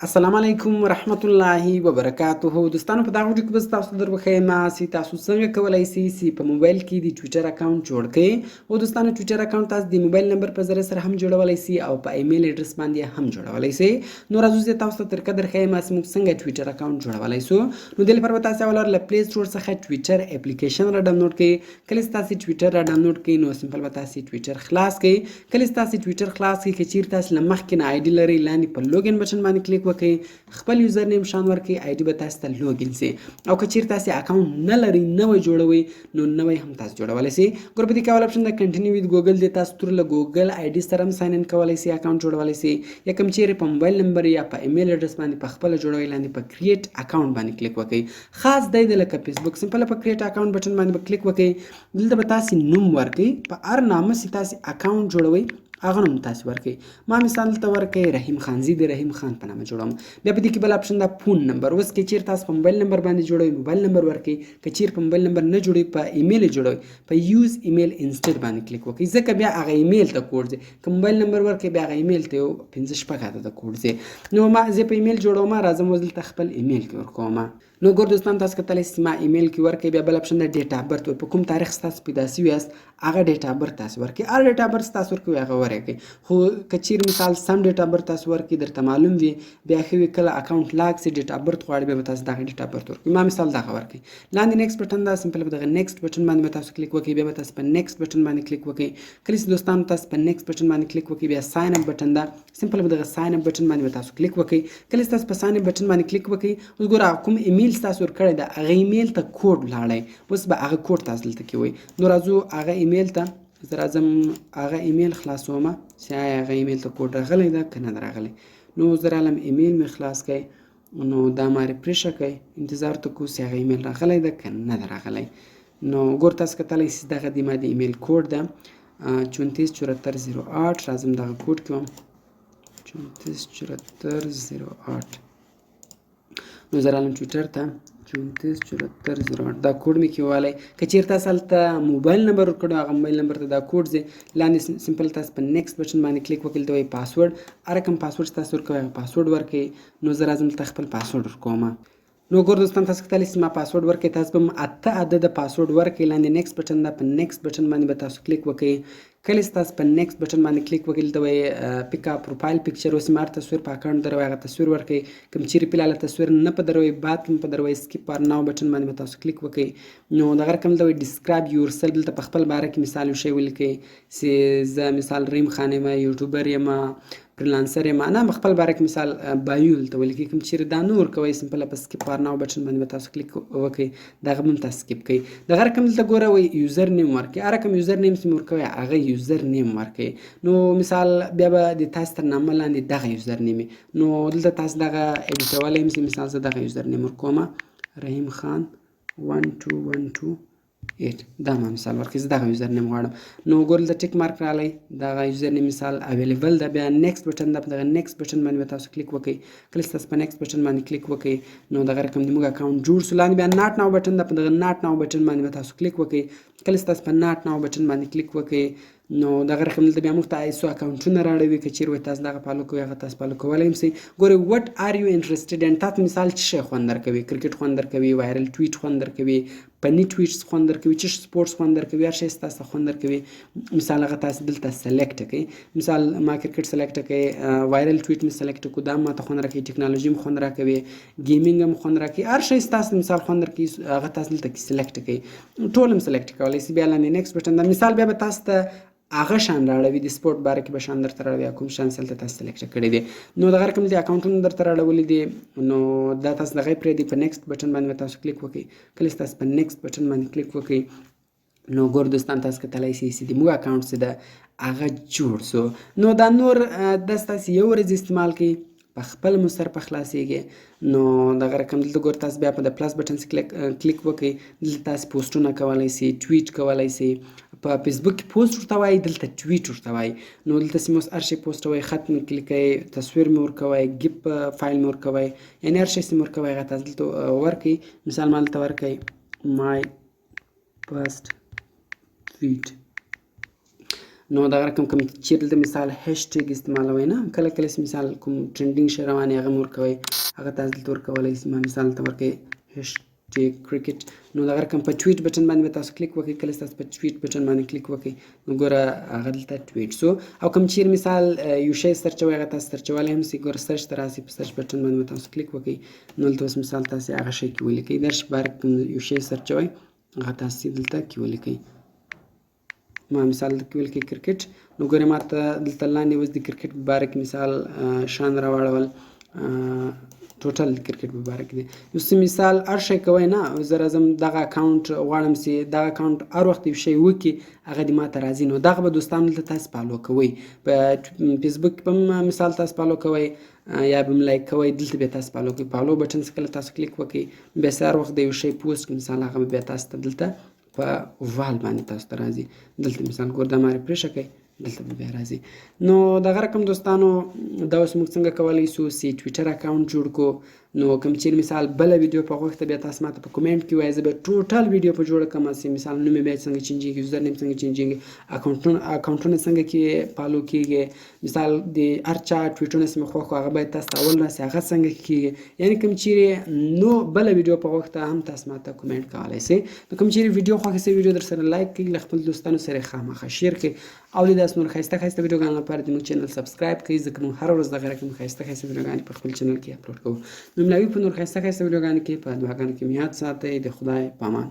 السلام علیکم ورحمت الله وبرکاته. دوستانو، په دا ویډیو کې به تاسو در وښیم چې تاسو څنګه کولای شئ چې په موبایل کې د ټویټر اکاونټ جوړ کړئ. او دوستانو، ټویټر اکاونټ تاسو د موبایل نمبر په ذریعه سره هم جوړولای شئ او په ایمیل اډرس باندې هم جوړولای شئ. نو راځو زه تاسو ته طریقه درښیم چې موږ څنګه ټویټر اکاونټ جوړولای شو. نو د دې لپاره به تاسو اول له پلی سټور څخه ټویټر اپلیکیشن را ډاونلوډ کړئ. کله چې تاسو ټویټر را ډاونلوډ کړئ، نو سمپل به تاسو ټویټر خلاص کړئ. کله چې تاسو ټویټر خلاص کړئ، که چیرې تاسو له مخکې نه آی ډي لرئ، لاندې په login بټن باندې کلیک وکړئ، خپل یوزر نیم شان ورکړئ، آی ډي به تاسو ته login سي. او که چیرې تاسو اکاونټ نه لرئ، نوی جوړوئ، نو نوی هم تاسو جوړولی سئ. ګور، په دې کې اول اپشن د continue with Google دی. تاسو تر له ګوګل آی ډي سره هم sign in کولی سئ، اکاونټ جوړولی سئ، یا کوم چیرې په موبایل نمبر یا په ایمیل اډرس باندې په خپله جوړوئ، لاندې په create account باندې کلیک وکړئ. خاص دی د لکه فیسبوک، سمپل په create account بټن باندې به کلیک وکړئ. دلته به تاسو نوم ورکړئ. په هر نامه چې تاسو اکاونټ جوړوئ، هغه نوم تاسو ورکړئ. ما مثال دلته ورکړئ رحیم خانزي، د رحیم خان په نامه جوړوم. بیا په دې کې بل اپشن دا phone number. اوس که چیرې تاسو په موبایل نمبر باندې جوړوئ، موبایل نمبر ورکړئ. که چیرې په موبایل نمبر نه جوړوئ، په ایمیل جوړوئ، په use email instead باندې کلیک وکړئ، ځکه بیا هغه ایمیل ته کوډ ځي. که موبایل نمبر ورکړئ، بیا هغه ایمیل ته یو پنځه شپږ عدده کوډ ځي. نو ما زه په ایمیل جوړوم، راځم اوس دلته خپل ایمیل کې ورکوم. نو ګور دوستان، تاسو کتلی شئ، ما ایمیل کې ورکړئ. بیا بل اپشن د date of birth، په کوم تاریخ ستاسو پیدا شوي یاست، هغه date of birth تاسو ورکړئ. هر date of birth تاسو ورکوي، هغه ورکړئ. خو که چیرې مثال سم date of birth تاسو ورکړئ، درته معلوم وي، بیا ښه وي. کله اکاونټ لاک سي، date of birth غواړي، بیا به تاسو دغه date of birth ورکړئ. ما مثال دغه ورکړئ. لاندې next بټن دا، سمپل په دغه next بټن باندې به تاسو کلیک وکړئ. بیا به تاسو په next بټن باندې کلیک وکړئ. کله چې دوستانو تاسو په next بټن باندې کلیک وکړئ، بیا sign up بټن دا، سمپل په دغه sign up بټن باندې به تاسو کلیک وکړئ. کله چې تاسو په sign up بټن باندې کلیک وکړئ، اوس ګوره، کوم ایمیل تاسو ورکړی ده، هغه ایمیل ته کوډ لاړی. اوس به هغه کوډ تاسو دلته کې وئ. نو راځو هغه ایمیل ته، زه راځم هغه ایمیل خلاصوم چې آیا هغه ایمیل ته کوډ راغلی ده که نه ده راغلی. نو زه رالم، ایمیل مې خلاص کړی. نو دا ما refresh کړی، انتظار ته کو چې هغه ایمیل راغلی ده که نه ده راغلی. نو ګور، تاسو کتلی شئ، دغه د ما د ایمیل کوډ ده، 347408. راځم دغه کوډ کې وم، 347408. نو زه رالم ټویټر ته، 347408، دا کوډ مې کې والی. که چیرې تاسو هلته موبایل نمبر ورکړو، هغه موبایل نمبر ته دا کوډ ځي. لاندې سمپل تاسو په next بټن باندې کلیک وکړئ. دلته وایي پاسورډ. هر کوم پاسورډ تاسو ورکوئ، هغه پاسورډ ورکړئ. نو زه راځم دلته خپل پاسورډ ورکوم. نو ګور دوستان، تاسو کتلی شئ، ما پاسورډ ورکړئ. تاسو به اته عدده پاسورډ ورکړئ. لاندې next بټن ده، په next بټن باندې به تاسو کلیک وکړئ. کله چې تاسو په next بټن باندې کلیک وکړئ، دلته وایي pick a profile picture. اوس ما تصویر په اکاونټ دروي، هغه تصویر ورکړئ. کوم چیرې پلاله تصویر نه په دروي، بعد کې په دروي. skip for now بټن باندې به تاسو کلیک وکړئ. نو دغه رقم دلته وایي describe yourself. دلته په خپل باره کې مثال یو شی ولیکئ چې زه مثال رحیم خان یم، یوټیوبر یم، freelancer یم. نه، خپل باره کې مثال bio دلته ولیکئ. کوم چیرې دا نه ورکوئ، سمپل په skip for now بټن باندې به تاسو کلیک وکړئ، دغه به هم تاسو skip کړئ. دغه رقم دلته ګوره، وایي یوزر نیم ورکړئ. هر رقم یوزر نیم چې ورکوئ، هغه یوزر نیم ورکړئ. نو مثال بیا به د تاسو تر نامه لاندې دغه یوزر نیم. نو دلته تاسو دغه ایډیټولی هم. مثال زه دغه یوزر نیم ورکوم، رحیم خان 12128. دا ما مثال ورکړي، زه دغه یوزر نیم غواړم. نو ګور، دلته tick mark راغلی، دغه یوزر نیم مثال available ده. بیا next بټن ده، په دغه next بټن باندې به تاسو کلیک وکړئ. کله چې تاسو په next بټن باندې کلیک وکړئ، نو دغه رقم د موږ اکاونټ جوړ سو. لاندې بیا not now بټن ده، په دغه not now بټن باندې به تاسو کلیک وکړئ. کله چې تاسو په not now بټن باندې کلیک وکړئ، نو دغه رقم دلته بیا موږ ته څو اکاونټونه راړوي. که چیرې وایي تاسو دغه follow کوئ، هغه تاسو follow کولی هم سئ. ګورئ، what are you interested in؟ تاسو مثال څه شی خوند درکوي؟ کرکټ خوند درکوي، viral tweet خوند درکوي، funny tweets خوند درکوي، چې sports خوند درکوي، هر شی تاسو خوند درکوي، مثال هغه تاسو دلته select کړئ. مثال ما کرکټ select کړئ، viral tweet می select کو، دا ما ته خوند راکوي، ټکنالوژي هم خوند راکوي، gaming هم خوند راکوي. هر شی تاسو مثال خوند درکوي، هغه تاسو دلته کې select کړئ. ټول هم select کولی شئ. بیا لاندې next بټن ده. مثال بیا به تاسو ته هغه شان راړوي، د سپورت باره کې به شان درته راړوي، کوم شان دلته تاسو select کړی دی. نو دغه رقم د اکاونټونه درته راړولي دي. نو دا تاسو دغه پرېږدئ، په next بټن باندې به تاسو کلیک وکړئ. کله چې تاسو په next بټن باندې کلیک وکړئ، نو ګور دوستان، تاسو کتلی شئ چې د موږ اکاونټ څه ده، هغه جوړ سو. نو دا نور د تاسو یو ورځ استعمال کړئ، په خپل مو سر په خلاصېږي. نو دغه رقم دلته ګور، تاسو بیا په د plus بټن کلیک وکړئ. دلته تاسو پوسټونه کولی شئ، ټویټ کولی شئ. په فیسبوک کې پوسټ ورته وایي، دلته ټویټ ورته وایي. نو دلته سیموس هر شی پوسټ وایي، خط مې کلیکئ، تصویر مې ورکوي، GIF فایل مې ورکوي، یعنی هر شی چې مې ورکوي، هغه تاسو دلته ورکړئ. مثال ما دلته ورکړئ my first tweet. نو دغه رقم کوم چیرې دلته مثال هشټګ استعمالوئ نه، کله کله چې مثال کوم trending شی روان هغه هم ورکوئ، هغه تاسو دلته ورکولی شئ. ما مثال ته ورکوئ هشټګ کرکټ. نو دغه رقم په tweet button باندې به تاسو کلیک وکړئ. کله چې تاسو په tweet button باندې کلیک وکړئ نو ګوره هغه دلته ټویټ سو. او کوم چیرې مثال یو شی search وئ، هغه تاسو search ولی هم سئ. ګوره search ته راسئ، په search button باندې به تاسو کلیک وکړئ. نو دلته اوس مثال تاسو هغه شی کې ولیکئ، درش بار کوم یو شی search وئ هغه تاسو دلته کې ولیکئ. ما مثال دلته کې ولیکئ کرکټ. نو ګورې ما ته دلته لاندې اوس د کرکټ په باره کې مثال شان راواړول، total د کرکټ په باره کې دی. یو څه مثال هر شی کوئ نه، زه راځم دغه account غواړم چې دغه account هر وخت یو شی وکړي هغه دې ما ته راځي. نو دغه به دوستان دلته تاسو follow کوئ، په فیسبوک کې به هم مثال تاسو follow کوئ یا به هم like کوئ، دلته بیا تاسو follow کوئ. follow button څخه کله تاسو کلیک وکړئ بیا هر وخت د یو شی پوسټ کې مثال هغه به بیا تاسو ته دلته په wall باندې تاسو ته راځي. دلته مثال ګور دا ما refresh کړئ، دلته به بیا راځي. نو دغه رقم دوستانو دا اوس موږ څنګه کولی سو چې ټویټر account جوړ کړو. نو کوم چیرې مثال بله ویډیو په غوښته بیا تاسو ماته په comment کې ووایئ، زه به total ویډیو په جوړه کړم چې مثال نوم یې بیا څنګه change ېږي، username څنګه change ېږي، اکاونټونه څنګه کې follow کیږي، مثال د هر چا ټویټونه چې مې خوښ هغه باید تاسو ته اول راسي هغه څنګه کیږي. یعنی کوم چیرې نو بله ویډیو په غوښته هم تاسو ماته comment کولی سئ. نو کوم چیرې ویډیو خوښه سي ویډیو در سره like کړئ، له خپل دوستانو سره خامخا share کړئ او د داسې نور ښایسته ښایسته ویډیوګانو لپاره د موږ channel subscribe کړئ، ځکه موږ هره ورځ دغه رقم ښایسته ښایسته ویډیوګانې په خپل channel کې اپلوډ کوو. نو ملاوي په نور ښایسته ښایسته ویډیوګانو کې په دعاګانو کې مې یاد ساتئ. د خدای په امان.